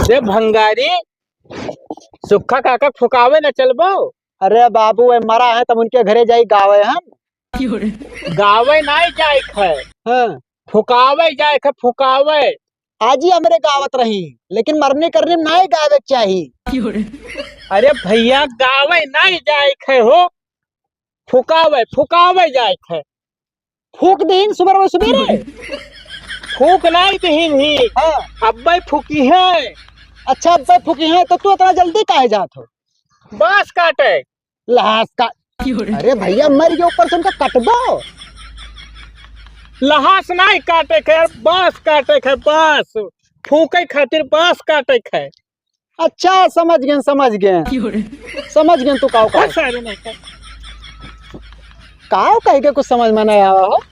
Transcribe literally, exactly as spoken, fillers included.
दे भंगारी, सुक्खा काका फुकावे न चलबो? अरे बाबू, वे मरा है, तब उनके घरे जाई गावे हम। गावे नाई जाए है। हाँ। फुकावे जाए है, फुकावे। आज ही हमरे गावत रही, लेकिन मरनी करनी में नाई गावे के चाही। अरे भैया, गावे नाई जाए है हो, फुकावे, फुकावे जाए है। फूक दीन सुबह में सुबेरे। फूक नाई दीन ही। हाँ। अब्बे फूकी है। अच्छा, अब्बे फूकी है, तो तू इतना जल्दी काहे जात हो? बांस काटे। लहास का, अरे भैया, मर गए, ऊपर से उनका कटबो। लहास नाई काटे के, बांस काटे के, बांस फूके खातिर बांस काटे के। अच्छा, समझ गए, समझ गए। समझ गए तू काव कहे। सारे नहीं कहे। काव कहे के कुछ समझ में नहीं आवा हो।